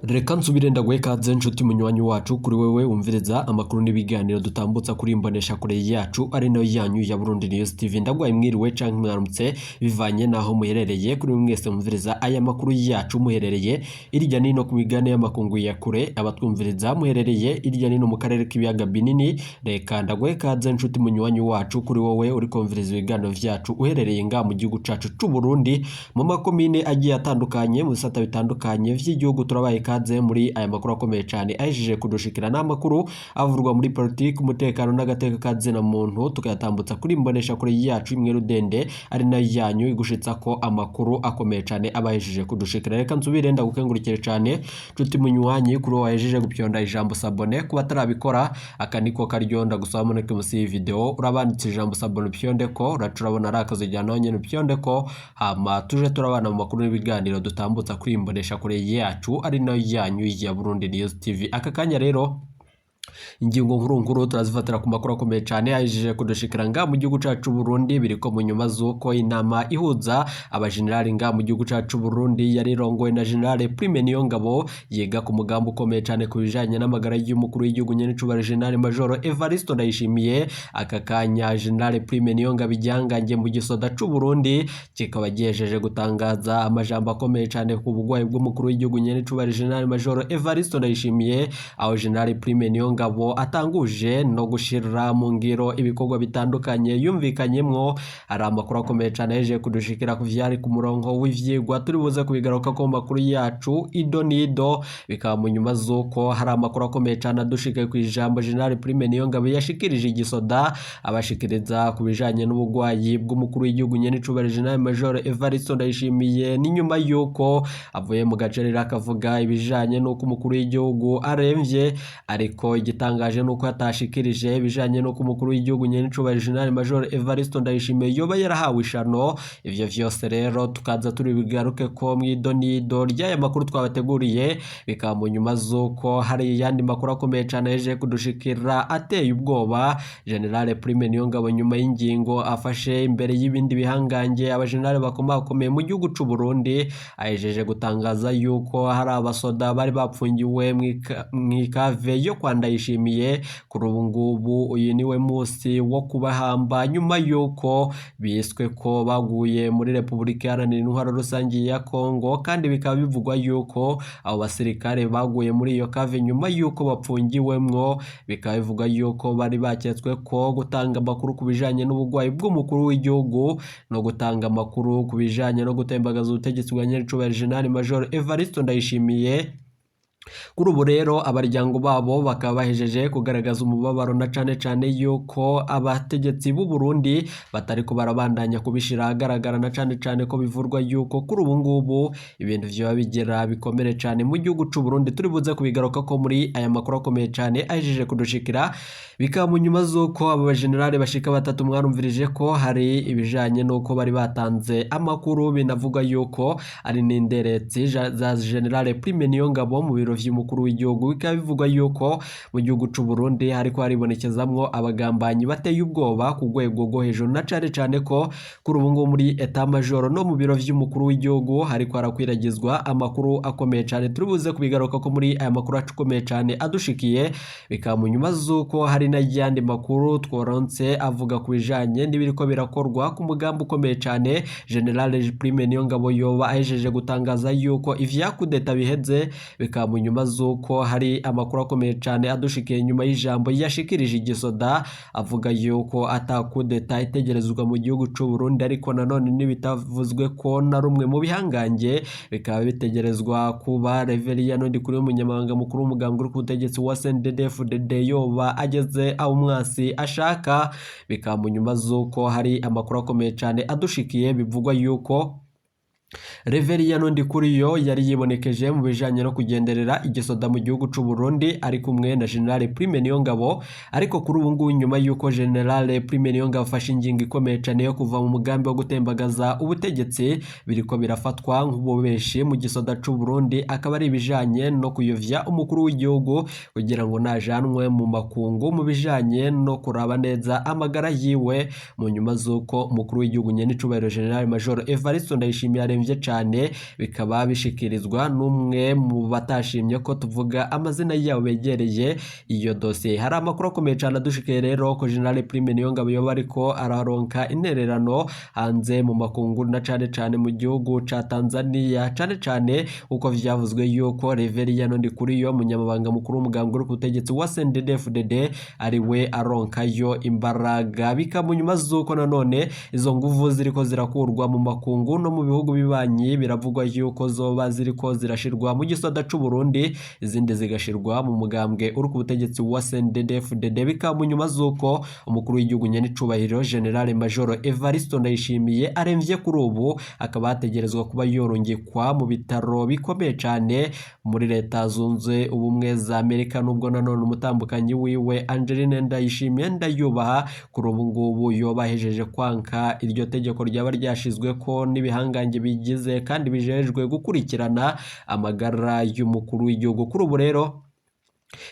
Reka nsubire ndaguhe ikaze, nshuti munywanyi wacu, kuri wewe wumviriza amakuru n'ibiganiro dutambutsa kuri imbonesha kure yacu, ari nayo yanyu ya Burundi News TV. Ndaguhaye mwiriwe canke mwaramutse, bivanye naho muherereye. Kuri mwese mwumviriza aya makuru yacu muherereye irya nino ku migabane y'amakungu ya kure, abatwumviriza muherereye irya nino mu karere k'ibiyaga binini, reka ndaguhe ikaze, nshuti munywanyi wacu. Kuri wowe uri kumviriza ibiganiro vyacu uherereye nga mu gihugu cacu c'u Burundi, mu makomine agiye atandukanye, mu bisata bitandukanye vy'igihugu, turabaye ikaze muri aya makuru akomeye cyane ahejeje kudushikira. N'amakuru avurwa muri politiki, umutekano n'agateka kazina muntu, tukayatambutsa kuri imbonesha kure yacu imwe rudende, ari nayo yanyu, igushitsa ko amakuru akomeye cyane aba ahejeje kudushikira. Reka nsubire ndagukengurukire cyane, nshuti munywanyi, kuri wowe wahejeje gupyonda ijambo s'abonner. Kuba atarabikora, aka niko karyo ndagusaba muneke munsi y'iyi video urabanditse ijambo s'abonner, upyonde ko uraca urabona ari akazi nawe nyene upyonde ko, hama tuje turabana mu makuru n'ibiganiro dutambutsa kuri imbonesha kure yacu, ari nayo yanyu ya Burundi News TV. Aka kanya rero, ingingo nkuru nkuru turazifatira ku makuru akomeye cyane ahejeje kudushikira nga mu gihugu cacu Burundi. Biriko mu nyuma z'uko inama ihuza abajenerali nga mu gihugu cacu Burundi yari irongowe na General Prime Niyongabo yiga ku mugambi ukomeye cyane ku bijanye n'amagara y'umukuru w'igihugu nyen'icubahiro General Major Evaristo Ndayishimiye. Aka kanya General Prime Niyongabo, igihangange mu gisoda c'u Burundi, kikaba gihejeje gutangaza amajambo akomeye cyane ku bugwayi bw'umukuru w'igihugu nyen'icubahiro General Major Evaristo Ndayishimiye, aho General Prime Niyongabo atanguje no gushira mu ngiro ibikorwa bitandukanye yumvikanyemwo. Hari amakuru akomeye cyane yaje kudushikira ku vyari ku murongo w'ivyigwa, turi buze kubigaruka ko mu makuru yacu ido nido. Bikaba mu nyuma z'uko hari amakuru akomeye cyane adushike ku ijambo General Prime Niyongabo yashikirije igisoda, abashikiriza ku bijanye n'ubugwayi bw'umukuru w'igihugu nyen'icubahiro General Major Evaristo Ndayishimiye. Ni nyuma y'uko avuye mu gacerera akavuga ibijanye n'uko umukuru w'igihugu aremvye, ariko igitangaje nuko yatashikirije ibijanye n'uko umukuru w'igihugu nyen'icubahiro General Major Evaristo Ndayishimiye yoba yarahawe ishano. Ivyo vyose rero tukaza turi bigaruke ko mw'ido nido ry'aya makuru twabateguriye. Bikaba mu nyuma z'uko hari ayandi makuru akomeye cane yaje kudushikira ateye ubwoba. General Prime Niyongabo, nyuma y'ingingo afashe imbere y'ibindi bihangange, abajenerali bakomakomeye mu gihugu c'u Burundi, ahejeje gutangaza yuko hari abasoda bari bapfungiwe mw'ikave yo kwa Ndayishimiye. Kuri ubu ngubu uyu niwe musi wo kubahamba, nyuma yuko biswe ko baguye muri Repubulika Iharanira Intwaro Rusange ya Kongo, kandi bikaba bivugwa yuko abo basirikare baguye muri iyo kave nyuma yuko bapfungiwemwo. Bikaba bivugwa yuko bari baketswe ko gutanga amakuru ku bijanye n'ubugwayi bw'umukuru w'igihugu no gutanga amakuru ku bijanye no gutembagaza ubutegetsi bwa nyenicubahiro General Major Evaristo Ndayishimiye. Kuri ubu rero abaryango babo bakaba bahejeje kugaragaza umubabaro, na cane cane yuko abategetsi b'u Burundi batariko barabandanya kubishira ahagaragara, na cane cane ko bivurwa yuko kuri ubu ngubu ibintu vyoba bigera bikomere cane mu gihugu c'u Burundi. Turi buze kubigaruka ko muri aya makuru akomeye cane ahejeje kudushikira. Bikaba mu nyuma z'uko abo bajenerali bashika batatu mwarumvirije ko hari ibijanye n'uko bari batanze amakuru, binavuga yuko ari n'inderetsi za General Prime Niyongabo mu biro vy'umukuru w'igihugu. Bikaba bivugwa yuko mu gihugu c'u Burundi hariko haribonekezamwo abagambanyi bateye ubwoba ku rwego rwo hejuru, na cane cane ko kuri ubu ngubu muri état major no mu biro vy'umukuru w'igihugu hariko harakwiragizwa amakuru akomeye cane. Turi buze kubigaruka ko muri aya makuru akomeye cane adushikiye. Bikaba mu nyuma z'uko hari n'ayandi makuru tworonse avuga ku bijanye n'ibiriko birakorwa ku mugambi ukomeye cane General Prime Niyongabo yoba ahejeje gutangaza yuko ivya kudeta biheze. Bikaba mu nyuma z'uko hari amakuru akomeye cane adushikiye nyuma y'ijambo yashikirije igisoda, avuga yuko ata kudeta itegerezwa mu gihugu c'u Burundi, ariko nanone n'ibitavuzwe ko na rumwe mu bihangange. Bikaba bitegerezwa kuba Reverien Ndikuriyo, umunyamabanga mukuru w'umugambwe uri ku butegetsi wa CNDD-FDD, yoba ageze aho umwasi ashaka. Bikaba mu nyuma z'uko hari amakuru akomeye cane adushikiye bivugwa yuko Reverien Ndikuriyo yari yibonekeje mu bijanye no kugenderera igisoda mu gihugu c'u Burundi ari kumwe na General Prime Niyongabo, ariko kuri ubu ngubu, nyuma y'uko General Prime Niyongabo afashe ingingo ikomeye cane yo kuva mu mugambi wo gutembagaza ubutegetsi, biriko birafatwa nk'ububeshi mu gisoda c'u Burundi, akaba ari ibijanye no kuyovya umukuru w'igihugu kugira ngo najanwe mu makungu mu bijanye no kuraba neza amagara yiwe, mu nyuma z'uko umukuru w'igihugu nyenicubahiro General Major Evaristo Ndayishimiye Aremvye cane, bikaba bishikirizwa n'umwe mu batashimye ko tuvuga amazina yabo begereye iyo dosiye. Hari amakuru akomeye cane adushikiye rero ko General Prime Niyongabo yoba ariko araronka intererano hanze mu makungu na cane cane mu gihugu ca Tanzania, cane cane uko vyavuzwe yuko Reverien Ndikuriyo, umunyamabanga mukuru w'umugambwe uri ku butegetsi wa CNDD-FDD, ari we aronkayo imbaraga. Bikaba nyuma z'uko nanone izo nguvu ziriko zirakurwa mu makungu no mu bihugu bibanyi, biravugwa yuko zoba ziriko zirashirwa mu gisoda c'u Burundi, izindi zigashirwa mu mugambwe uri ku butegetsi wa CNDD-FDD. Bikaba nyuma z'uko umukuru w'igihugu nyenicubahiro General Major Evariste Ndayishimiye aremvye kuri ubu, akaba hategerezwa kuba yorungikwa mu bitaro bikomeye cane muri Leta Zunze Ubumwe za Amerika, nubwo nanone umutambukanyi wiwe Angeline Ndayishimiye Ndayubaha kuri ubu ngubu yoba ahejeje kwanka iryo tegeko ryaba ryashizweko n'ibihangange bigize kandi bijejwe gukurikirana amagara y'umukuru w'igihugu. Kuri ubu rero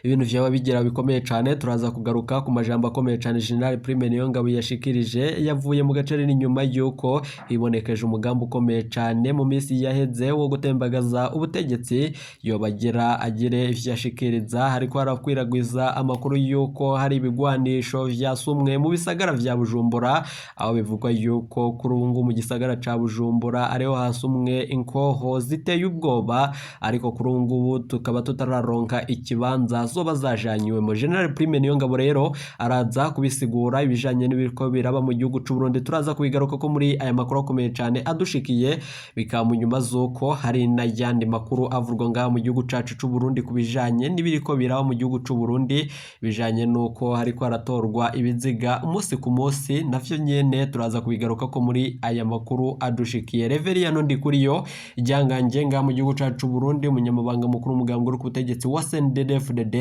ibintu vyaba bigira bikomeye cane. Turaza kugaruka ku majambo akomeye cane General Prime Niyongabo yashikirije yavuye mu gace n'inyuma yuko hibonekeje umugambi ukomeye cane mu minsi yaheze wo gutembagaza ubutegetsi, yobagira agire ivyo yashikiriza. Hariko harakwiragwiza amakuru yuko hari ibigwanisho vyasumwe mu bisagara vya Bujumbura, aho bivugwa yuko kuri ubu ngubu mu gisagara ca Bujumbura ariho hasumwe inkoho ziteye ubwoba, ariko kuri ubu ngubu tukaba tutararonka ikibanza zoba zajanyiwemo. General Prime Niyongabo rero araza kubisigura ibijanye n'ibiriko biraba mu gihugu c'u Burundi. Turaza kubigaruka ko muri aya makuru akomeye cane adushikiye, bikaba mu nyuma z'uko hari n'ayandi makuru avurwa ngaha mu gihugu cacu c'u Burundi ku bijanye n'ibiriko biraba mu gihugu c'u Burundi, bijanye n'uko hariko haratorwa ibiziga umunsi ku munsi, navyo nyene turaza kubigaruka ko muri aya makuru adushikiye. Reverien Ndikuriyo, iryanganje ngaha mu gihugu cacu c'u Burundi, umunyamabanga mukuru w'umugambwe uri ku butegetsi wa CNDD-FDD,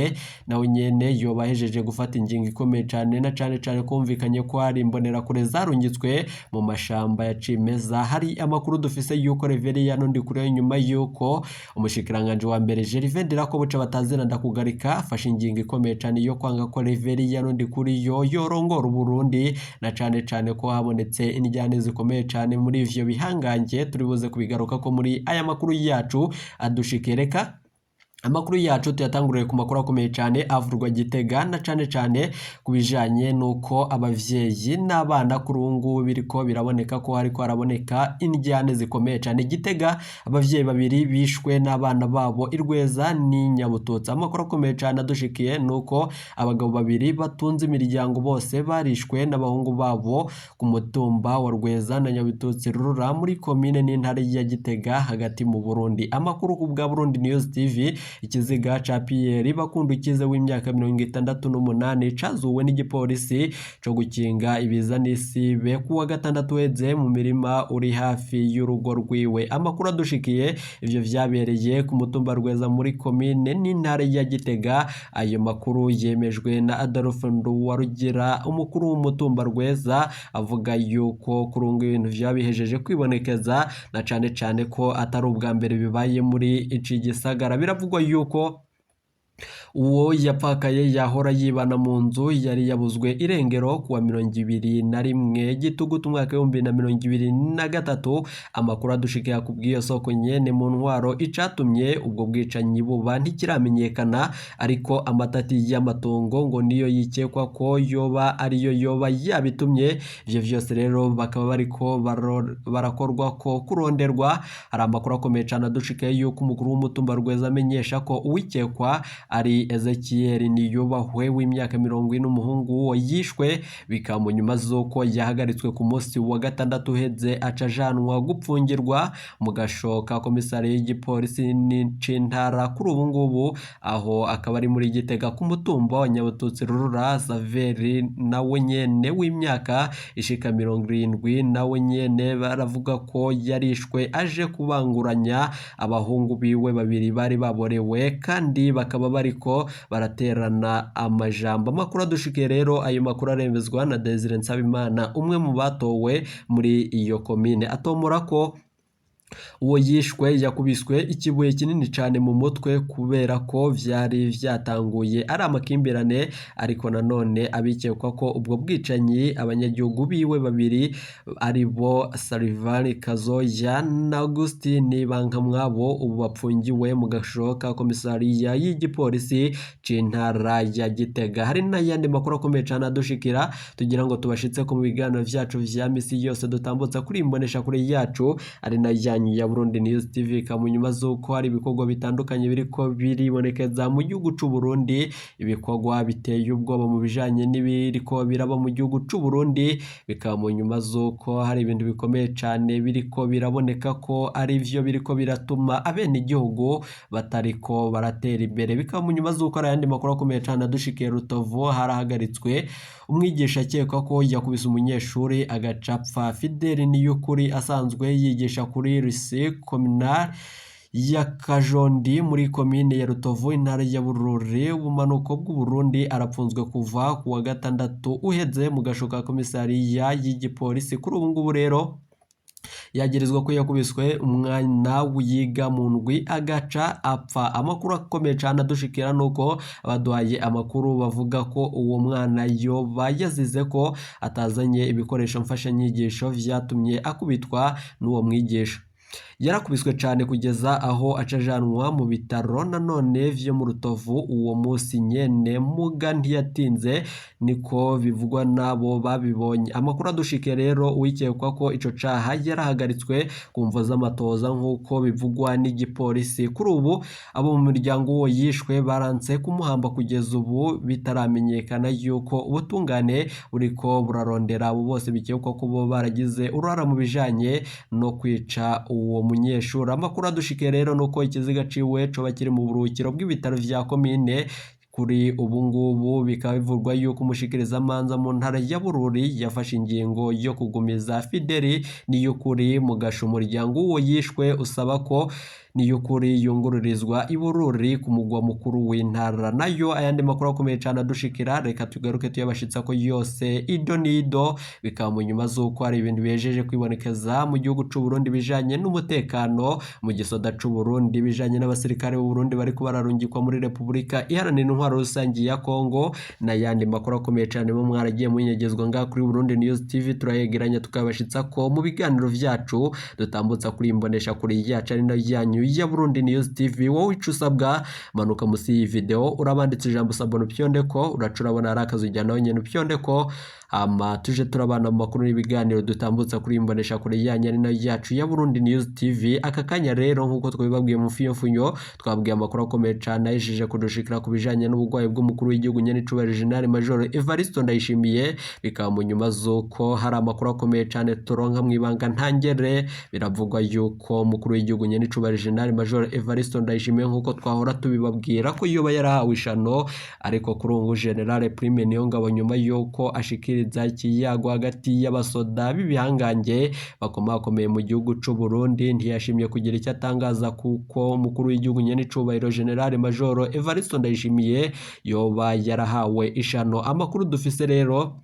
nawe nyene yoba ahejeje gufata ingingo ikomeye cane, na cane cane kumvikanye ko hari imbonerakure zarungitswe mu mashamba ya cimeza. Hari amakuru dufise yuko Reverien Ndikuriyo nyuma yuko umushikiranganji wa mbere Gervais Ndirakobuca batazira ndakugarika afashe ingingo ikomeye cane yo kwanga ko Reverien Ndikuriyo yorongora Uburundi, na cane cane ko habonetse indyane zikomeye cane muri ivyo bihangange. Turi buze kubigaruka ko muri aya makuru yacu adushikereka. Amakuru yacu tuyatanguriye ku makuru akomeye cane avurwa Gitega, na cane cane ku bijanye n'uko abavyeyi n'abana kuri ubu ngubu biriko biraboneka ko hariko haraboneka indyane zikomeye cane. Gitega abavyeyi babiri bishwe n'abana babo i Rweza n'i Nyabututsi. Amakuru akomeye cane adushikiye nuko abagabo babiri batunze imiryango bose barishwe n'abahungu babo ku mutumba wa Rweza na Nyabututsi Rura muri komine n'intara ya Gitega hagati mu Burundi. Amakuru ku bwa Burundi News TV, ikiziga ca Pierre Bakundukize w'imyaka 68 cazuwe n'igipolisi co gukinga ibiza n'isibe kuwa gatandatu weze mu mirima uri hafi y'urugo rwiwe. Amakuru adushikiye ivyo vyabereye ku mutumba Rweza muri komine n'intara ya Gitega. Ayo makuru yemejwe na Adolphe Nduwarugira, umukuru w'umutumba Rweza, avuga yuko kurunga ibintu vyabihejeje kwibonekeza, na cane cane ko atari ubwa mbere bibaye muri ici gisagara. Biravugwa yuko uwo yapfakaye yahora yibana mu nzu yari yabuzwe irengero kuwa 21 Gitugutu umwaka 2023. Amakuru adushikiye ku bw'iyo soko nyene mu ntwaro, icatumye ubwo bwicanyi buba ntikiramenyekana, ariko amatati y'amatongo ngo niyo yikekwa ko yoba ariyo yoba yabitumye. Ivyo vyose rero bakaba bariko barakorwa ko kuronderwa. Hari amakuru akomeye cane adushikiye yuko umukuru w'umutumba Rweza amenyesha ko uwikekwa ari Ezekiel Niyubahwe w'imyaka 40, umuhungu wo yishwe, bikaba mu nyuma z'uko yahagaritswe ku munsi wa gatandatu uheze, aca ajanwa gupfungirwa mu gasho ka komisariya y'igipolisi c'intara. Kuri ubu ngubu aho akaba ari muri Gitega ku mutumba wa Nyabututsi Rurura. Saveri nawe nyene w'imyaka ishika 70, nawe nyene baravuga ko yarishwe aje kubanguranya abahungu biwe babiri bari baborewe, kandi bakaba bariko baraterana amajambo. Amakuru adushikiye rero, ayo makuru aremezwa na Desire Nsabimana, umwe mu batowe muri iyo komine, atomora ko Uwo yishwe yakubiswe ikibuye kinini cane mu mutwe kubera ko vyari vyatanguye ari amakimbirane, ariko nanone abikekwa ko ubwo bwicanyi abanyagihugu biwe babiri ari bo Salivani Kazoya na Augustine Bankamwabo ubu bapfungiwe mu gasho ka komisariya y'igipolisi c'intara ya Gitega. Hari n'ayandi makuru akomeye cane adushikira tugira ngo tubashitse ko mu biganiro vyacu vya misi yose dutambutsa kuri imbonesha kuri yacu ari na yanyu ya Burundi News TV. Kamunyuma z'uko hari ibikorwa bitandukanye biriko biribonekeza mu gihugu c'u Burundi, ibikorwa biteye ubwoba mu bijanye n'ibiriko biraba mu gihugu c'u Burundi, bikaba mu nyuma z'uko hari ibintu bikomeye cane biriko biraboneka ko ari vyo biriko biratuma abenegihugu batariko baratera imbere. Bikaba mu nyuma z'uko hari ayandi makuru akomeye cane adushikiye Rutovu, harahagaritswe umwigisha akekwa ko yakubise umunyeshuri agacapfa. Fideli Niyukuri asanzwe yigisha kuri lycée communale ya Kajondi muri komine ya Rutovu, intara ya Bururi, ubumanuko bw'Uburundi, arapfunzwe kuva ku wa gatandatu uheze mu gasho ka komisariya y'igipolisi. Kuri ubu ngubu rero yagirizwa ko yakubiswe umwana wiga mu ndwi agaca apfa. Amakuru akomeye cane adushikira nuko abaduhaye amakuru bavuga ko uwo mwana yoba yazize ko atazanye ibikoresho mfashanyigisho vyatumye akubitwa n'uwo mwigisha. Yarakubiswe cane kugeza aho acajanwa mu bitaro nanone vyo mu Rutovu uwo musi nyene, muga ntiyatinze, niko bivugwa n'abo babibonye. Amakuru adushikiye rero, uwikekwa ko ico caha yarahagaritswe ku mvo z'amatoza nk'uko bivugwa n'igipolisi. Kuri ubu abo mu muryango uwo yishwe baranse kumuhamba kugeza ubu bitaramenyekana yuko ubutungane buriko burarondera abo bose bikekwa ko bo baragize uruhara mu bijanye no kwica uwo munyeshuri. Amakuru adushikiye rero nuko ikiziga ciwe coba kiri mu buruhukiro bw'ibitaro vya komine kuri ubu ngubu. Bikaba bivugwa yuko umushikirizamanza mu ntara ya Bururi yafashe ingingo yo kugumiza Fideli Niyukuri mu gasho. Umuryango w'uwo yishwe usaba ko Niyukuri yungururizwa i Bururi ku mugwa mukuru w'intara. Nayo ayandi makuru akomeye cane adushikira, reka tugaruke tuyabashitsa ko yose ido nido. Bikaba mu nyuma z'uko hari ibintu bihejeje kwibonekeza mu gihugu c'u Burundi bijanye n'umutekano mu gisoda c'u Burundi, bijanye n'abasirikare b'u Burundi bariko bararungikwa muri Repubulika Iharanira Intwaro Rusangi ya Kongo, n'ayandi makuru akomeye cane mu mwaragiye munyegezwa ngaha kuri Burundi News TV. Turayegeranya tukabashitsa ko mu biganiro vyacu dutambutsa kuri imbonesha kuri yacu ari nayo yanyu ya Burundi News TV. Wowe ico usabwa, manuka musi y'iyi video urabanditse ijambo s'abonner, upyonde ko uraca urabona ari akazu ujyana nawe nyene upyonde ko, hama tuje turabana mu makuru n'ibiganiro dutambutsa kuri imbonesha kure yanyu ari nayo yacu ya Burundi News TV. Aka kanya rero nk'uko twabibabwiye mu fiyofunyo, twabwiye amakuru akomeye cane ahejeje kudushikira ku bijanye n'uburwayi bw'umukuru w'igihugu nyenicubahiro General Major Evariste Ndayishimiye. Bikaba mu nyuma z'uko hari amakuru akomeye cane turonka mw'ibanga ntangere. Biravugwa yuko umukuru w'igihugu nyenicubahiro General Major Evariste Ndayishimiye, nk'uko twahora tubibabwira, ko yoba yarahawe ishano, ariko kuri ubu General Prime Niyongabo, nyuma yuko ashikiriza ikiyago hagati y'abasoda b'ibihangange bakomakomeye mu gihugu c'u Burundi, ntiyashimye kugira icyo atangaza kuko umukuru w'igihugu nyenicubahiro General Major Evariste Ndayishimiye yoba yarahawe ishano. Amakuru dufise rero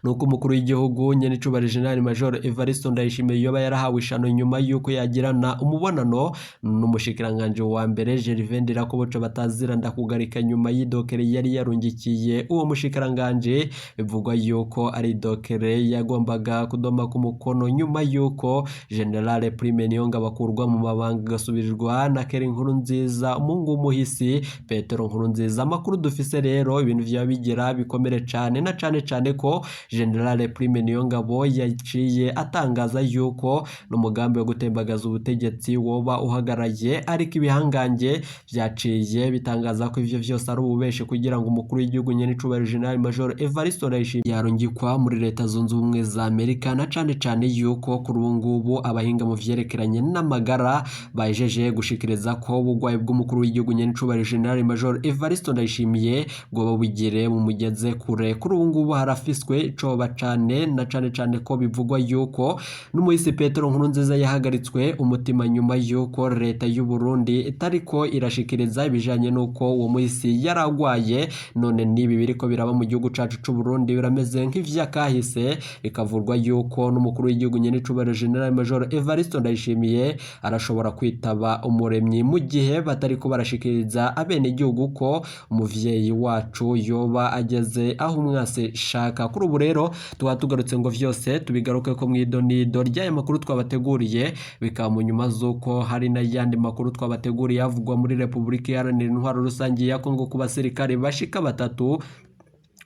nuko umukuru w'igihugu nyenicubahiro General Major Evariste Ndayishimiye yoba yarahawe ishano nyuma yuko yagirana umubonano n'umushikiranganje wa mbere Gervais Ndirakobuca batazira ndakugarika, nyuma y'idokere yari yarungikiye uwo mushikiranganje. Bivugwa yuko ari idokere yagombaga kudoma ku mukono nyuma yuko General Prime Niyongabo akurwa mu mabanga agasubirirwa na Keri Nkurunziza, umuhungu w'umuhisi Petero Nkurunziza. Amakuru dufise rero, ibintu vyaba bigira bikomere cane, na cane cane ko General Prime Niyongabo yaciye atangaza yuko n'umugambi wo gutembagaza ubutegetsi woba uhagaraye, ariko ibihangange vyaciye bitangaza ko ivyo vyose ari ububeshi kugira ngo umukuru w'igihugu nyenicubahiro General Major Evariste Ndayishimiye yarungikwa muri Leta Zunze Ubumwe za Amerika, na cane cane yuko kuri ubu ngubu abahinga mu vyerekeranye n'amagara bahejeje gushikiriza ko ubugwayi bw'umukuru w'igihugu nyenicubahiro General Major Evariste Ndayishimiye bwoba bugire bumugeze kure. Kuri ubu ngubu harafiswe ico icoba cane, na cane cane ko bivugwa yuko n'umuhisi Petero Nkurunziza yahagaritswe umutima nyuma yuko leta y'u Burundi itariko irashikiriza ibijanye n'uko uwo muhisi yaragwaye. None n'ibi biriko biraba mu gihugu cacu c'u Burundi birameze nk'ivyakahise, bikavurwa yuko n'umukuru w'igihugu nyen'icubahiro General Major Evariste Ndayishimiye arashobora kwitaba umuremyi mu gihe batariko barashikiriza abenegihugu ko umuvyeyi wacu yoba ageze aho umwase shaka. Kuri ubu rero tuba tugarutse ngo vyose tubigaruke ko mw'idonido ry'aya makuru twabateguriye, bikaba mu nyuma z'uko hari n'ayandi makuru twabateguriye avugwa muri Repubulika Iharanira Intwaro Rusangi ya Kongo ku basirikare bashika batatu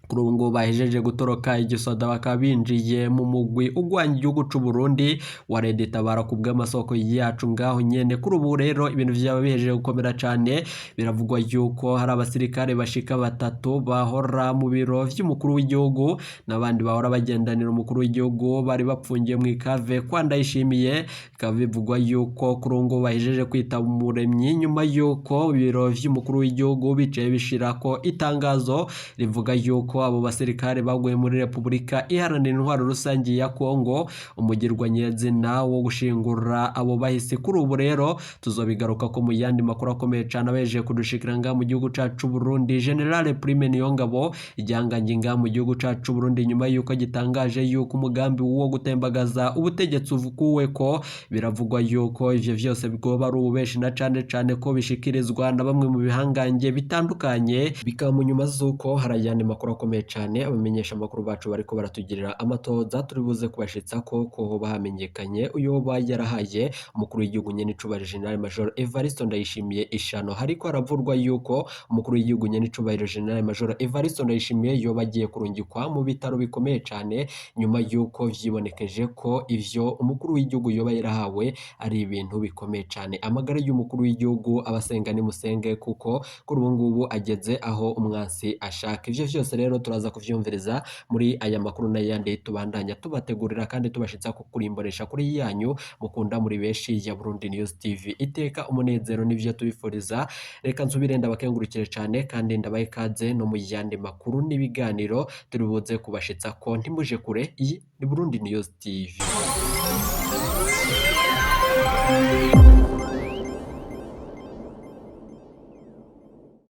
kuri ubu ngubu bahejeje gutoroka igisoda, bakaba binjiye mu mugwi ugwanya igihugu c'u Burundi wa Red Tabara ku bw'amasoko yacu ngaho nyene. Kuri ubu rero ibintu vyaba bihejeje gukomera cane, biravugwa yuko hari abasirikare bashika batatu bahora mu biro vy'umukuru w'igihugu n'abandi bahora bagendanira umukuru w'igihugu bari bapfungiye mu ikave kwa Ndayishimiye. Bikaba bivugwa yuko kuri ubu ngubu bahejeje kwitaba umuremyi nyuma yuko ibiro vy'umukuru w'igihugu bicaye bishirako itangazo rivuga yuko abo basirikare baguye muri Repubulika Iharanira Intwaro Rusangi ya Kongo. Umugirwa nyezina wo gushingura abo bahise kuri ubu rero tuzobigaruka ko mu yandi makuru akomeye cane abejeje kudushikira ngaha mu gihugu cacu Burundi. General Prime Niyongabo igihangange ngaha mu gihugu cacu Burundi nyuma yuko gitangaje yuko umugambi wo gutembagaza ubutegetsi uvukuwe ko biravugwa yuko ivyo vyose bwoba ari ububeshi, na cane cane ko bishikirizwa na bamwe mu bihangange bitandukanye. Bikaba mu nyuma z'uko hari ayandi makuru akomeye cane abamenyesha amakuru bacu bariko baratugirira amatoza, turi buze kubashitsa ko hoba hamenyekanye uyoba yarahaye umukuru w'igihugu nyen'icubahiro General Major Evariste Ndayishimiye ishano. Hariko haravurwa yuko umukuru w'igihugu nyen'icubahiro General Major Evariste Ndayishimiye yoba agiye kurungikwa mu bitaro bikomeye cane nyuma yuko vyibonekeje ko ivyo umukuru w'igihugu yoba yarahawe ari ibintu bikomeye cane. Amagara y'umukuru w'igihugu abasenga nimusenge, kuko kuri ubu ngubu ageze aho umwansi ashaka. Ivyo vyose rero turaza kuvyumviriza muri aya makuru n'ayandi tubandanya tubategurira kandi tubashitsa kukurimbonesha kuri yanyu mukunda muri benshi ya Burundi News TV. Iteka umunezero nivyo tubifuriza. Reka nsubire ndabakengurukire cane kandi ndabahe ikaze no mu yandi makuru n'ibiganiro turi buze kubashitsa ko ntimuje kure. Iyi ni Burundi News TV.